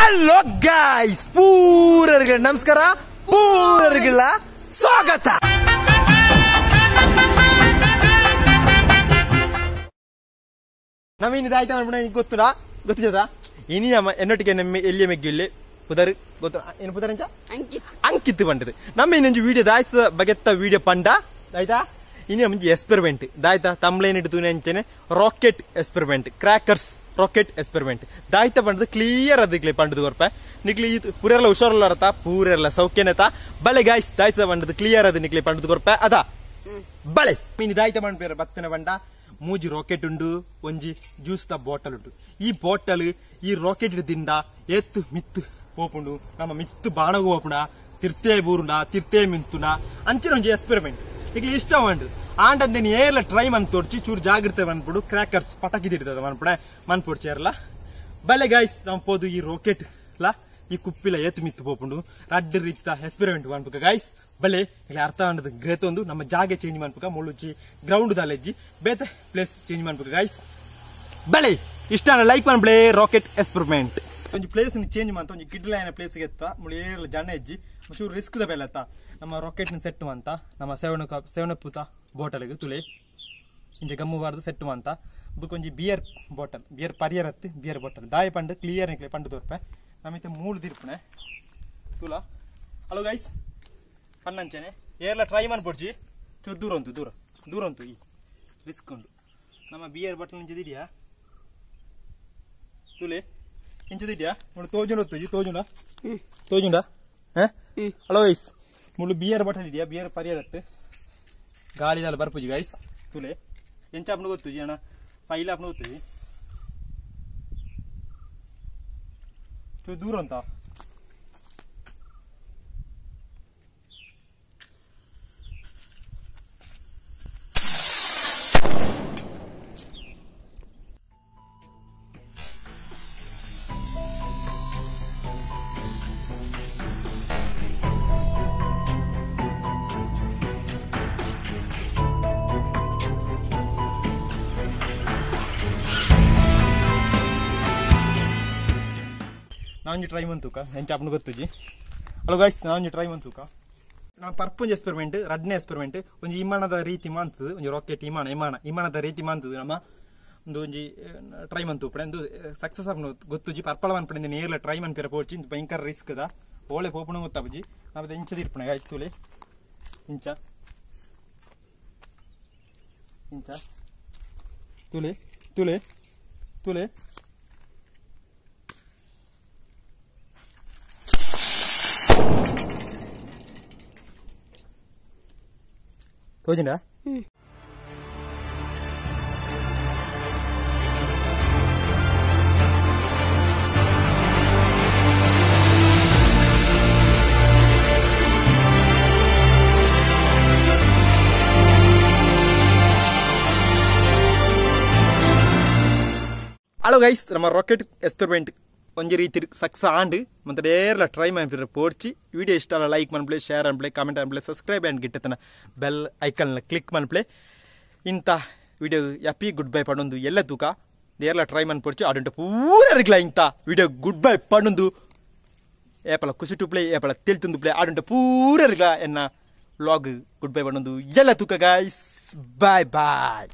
Hello guys, ಪೂರರಿಗೆ ನಮಸ್ಕಾರ, ಪೂರರಿಗೆಲ್ಲ ಸ್ವಾಗತ. ನವೀನ್ ಇದಾಯ್ತಾ ಮಾಡ್ಬಿಡ ಗೊತ್ತುನಾ ಗೊತ್ತಿದ್ದಾ? ಇನಿ ನಮ್ಮ ಎನ್ನೊಟ್ಟಿಗೆ ನಮ್ಮ ಎಲ್ಲಿಯ ಮೆಗ್ಗಿಲ್ಲಿ ಪುದರ್ ಗೊತ್ತು ಏನು ಪುದರ್ ಅಂಚ ಅಂಕಿತ್ ಬಂಡದು. ನಮ್ಮ ಇನ್ನೊಂದು ವಿಡಿಯೋ ದಾಯ್ತದ ಬಗೆತ್ತ ವಿಡಿಯೋ ಪಂಡ ಆಯ್ತಾ. ಇನಿ ನಮ್ಗೆ ಎಕ್ಸ್ಪೆರಿಮೆಂಟ್ ದಾಯ್ತಾ ತಮ್ಲೇನ್ ಇಡ್ತು ಅಂಚನೆ rocket experiment, crackers rocket experiment ದಾಯ್ತ ಪಂಡದು clear ಅದಕ್ಕೆ ಪಂಡದು ಕೊರ್ಪ ನಿಕ್ಲಿ ಪೂರೆಲ್ಲ ಹುಷಾರಲ್ಲ ಅರ್ಥ ಪೂರೆಲ್ಲ ಸೌಖ್ಯನತ ಬಳೆ ಗಾಯ್ಸ್ ದಾಯ್ತ ಪಂಡದು ಕ್ಲಿಯರ್ ಅದು ನಿಕ್ಲಿ ಪಂಡದು ಕೊರ್ಪ ಅದಾ ಬಳೆ ಮೀನು ದಾಯ್ತ ಪಂಡ ಬತ್ತನ ಬಂಡ ಮೂಜಿ ರಾಕೆಟ್ ಉಂಡು, ಒಂಜಿ juice the bottle ಉಂಟು. ಈ ಬಾಟಲ್ ಈ ರಾಕೆಟ್ ದಿಂಡ ಎತ್ತು ಮಿತ್ತು ಪೋಪುಂಡು, ನಮ್ಮ ಮಿತ್ತು ಬಾಣಗು ಹೋಪುಂಡ, ತಿರ್ತೇ ಬೂರುಂಡ, ತಿರ್ತೇ ಮಿಂತುಂಡ ಅಂಚಿನ ಒಂಜಿ ಎಕ್ಸ್ಪೆರಿಮೆಂಟ್ ಈಗ ಇಷ್ಟ ಉಂಟು. ಆಂಡಂದೇನು ಏರ್ಲ ಟ್ರೈ ಮನ್ ತೋರ್ಚಿ ಚೂರು ಜಾಗ್ರತೆ ಮನ್ಪುಡು, ಕ್ರ್ಯಾಕರ್ಸ್ ಪಟಾಕಿ ತಿರ್ತದೆ ಮನ್ಪುಡ ಮನ್ಪೊಡ್ಚಿ ಏರ್ಲ ಬಲೆ ಗಾಯ್ಸ್. ನಮ್ಮ ಪೋದು ಈ ರಾಕೆಟ್ ಲಾ ಈ ಕುಪ್ಪಿಲ ಏತು ಮಿತ್ತು ಪೋಪುಂಡು ರಡ್ಡ್ ರೀತ ಎಕ್ಸ್ಪೆರಿಮೆಂಟ್ ಮನ್ಪುಕ ಗಾಯ್ಸ್. ಬಲೆ ಇಲ್ಲಿ ಅರ್ಥ ಆಂಡದ ಗ್ರೇತ್ ಒಂದು ನಮ್ಮ ಜಾಗೆ ಚೇಂಜ್ ಮನ್ಪುಕ, ಮುಳುಚಿ ಗ್ರೌಂಡ್ ದಾಲೆಜ್ಜಿ ಬೇತೆ ಪ್ಲೇಸ್ ಚೇಂಜ್ ಮನ್ಪುಕ ಗಾಯ್ಸ್. ಬಲೆ ಇಷ್ಟ ಲೈಕ್ ಮನ್ಪುಲೆ ರಾಕೆಟ್ ಎಕ್ಸ್ಪೆರಿಮೆಂಟ್ ಒಂಜಿ ಪ್ಲೇಸ್ ಚೇಂಜ್ ಮಂತ ಒಂಜಿ ಗಿಡ್ಲೈನ ಪ್ಲೇಸ್ ಎತ್ತ ಮುಳಿ ಏರ್ಲ ಜನ ಹೆಜ್ಜಿ ಚೂರು ರಿಸ್ಕ್ ದ ಬೆಲೆ ನಮ್ಮ ರಾಕೆಟ್ ಸೆಟ್ ಮಂತ ನಮ್ಮ ಸೆವೆನ್ ಸೆವೆನ್ ಬಾಟಲ್ಗೆ ತುಲೆ ಇಂಚ ಗಮ್ಮು ಬಾರ್ದು ಸೆಟ್ ಮಂತ ಬುಕ್ ಒಂಜಿ beer bottle beer ಪರಿಯರತ್ತು beer bottle ದಾಯ ಪಂಡು ಕ್ಲಿಯರ್ ನಿಕ್ಲೆ ಪಂಡು ತೋರ್ಪೆ ನಮಿತ ಮೂಳು ತಿರ್ಪಣೆ ತುಲಾ. ಹಲೋ ಗೈಸ್ ಪಣ್ಣಂಚನೆ ಏರ್ಲ ಟ್ರೈ ಮನ್ಪೊಡ್ಚಿ ಚೂರು ದೂರ ಉಂಟು, ದೂರ ದೂರ ಉಂಟು ಈ ರಿಸ್ಕ್ ಉಂಟು. ನಮ್ಮ ಬಿಯರ್ ಬಾಟಲ್ ಇಂಚದಿದ್ಯಾ ತುಲೆ ಇಂಚದಿದ್ಯಾ ಮುಳು ತೋಜುಂಡ ತೋಜಿ ತೋಜುಂಡ ತೋಜುಂಡ. ಹಲೋ ಗೈಸ್ ಮುಳು ಬಿಯರ್ ಬಾಟಲ್ ಇದೆಯಾ, ಬಿಯರ್ ಪರಿಯರತ್ತು ಗಾಳಿದಾಲ ಬರ್ಪುಜಿ ಗೈಸ್. ತುಲೆ ಎಂಚ ಆಪುಂಡು ಗೊತ್ತುಜಿ ಅಣ್ಣ, ಫೈಲ್ ಆಪುಂಡು ಗೊತ್ತುಜಿ ಚೂರು ದೂರ ಅಂತ. ನಾನೊಂಜಿ ಟ್ರೈ ಮಂತೂಕ ಎಂಚ ಆಪುಂಡು ಗೊತ್ತುಜಿ. ಹಲೋ ಗೈಸ್ ನಾನೊಂಜಿ ಟ್ರೈ ಮಂತೂಕ. ನಾನು ಪರ್ಪೊಂಜಿ ಎಕ್ಸ್ಪೆರಿಮೆಂಟ್ ರಡ್ನೇ ಎಕ್ಸ್ಪೆರಿಮೆಂಟ್ ಒಂಜಿ ಇಮಾನದ ರೀತಿ ಮಾಂತದ ಒಂಜಿ ರಾಕೆಟ್ ಇಮಾನ ಇಮಾನ ಇಮಾನದ ರೀತಿ ಮಾಂತದ ನಮ್ಮ ಒಂದು ಒಂಜಿ ಟ್ರೈ ಮಂತೂಪಡೆ ಒಂದು ಸಕ್ಸಸ್ ಆಪುಂಡು ಗೊತ್ತುಜಿ. ಪರ್ಪಳ ಮನ್ಪಡೆ ನೇರ್ಲ ಟ್ರೈ ಮನ್ಪಿರ ಪೋಡ್ಚಿ ಭಯಂಕರ ರಿಸ್ಕ್ ದ ಓಳೆ ಪೋಪುಂಡು ಗೊತ್ತಾಪುಜಿ. ನಾವು ಇಂಚ ತಿರ್ಪುಣೆ ಗೈಸ್ ತುಲೆ ಇಂಚ ಇಂಚ ತುಲೆ ತುಲೆ ತುಲೆ ತೋಜಿಂಡ. ಹಲೋ ಗೈಸ್ ನಮ್ಮ ರಾಕೆಟ್ ಎಕ್ಸ್ಪೆರಿಮೆಂಟ್ ಒಂಜಿ ರೀತಿ ಸಕ್ಸಸ್ ಆಂಡ್ ಮತ್ತೆ ಡೇರ್ಲ ಟ್ರೈ ಮನ್ಪಿರ ಪೋಡ್ಚಿ. ವಿಡಿಯೋ ಇಷ್ಟ ಅಲ್ಲ ಲೈಕ್ ಮನ್ಪ್ಲೆ, ಶೇರ್ ಅನ್ಪ್ಲೆ, ಕಾಮೆಂಟ್ ಅನ್ಪ್ಲೆ, ಸಬ್ಸ್ಕ್ರೈಬ್ ಆ್ಯಂಡ್ ಗಿಟ್ಟತನ ಬೆಲ್ ಐಕನ್ನ ಕ್ಲಿಕ್ ಮನ್ಪ್ಲೆ. ಇಂಥ ವಿಡಿಯೋ ಯಪ್ಪಿ ಗುಡ್ ಬೈ ಪಡೊಂದು ಎಲ್ಲ ತೂಕ ದೇರ್ಲ ಟ್ರೈ ಮನ್ಪೊಡ್ಚಿ ಅಡುಂಟ ಪೂರ ಇರ್ಗ್ಲ ಇಂಥ video good bye ಪಡೊಂದು ಏಪಲ ಖುಷಿ ಟು ಪ್ಲೇ ಏಪಲ ತೆಲ್ತುಂದು ಪ್ಲೇ ಆಡುಂಟ ಪೂರ ಇರ್ಗ್ಲ ಎನ್ನ vlog good bye ಪಡೊಂದು ಎಲ್ಲ ತೂಕ ಗೈಸ್. Boy boy.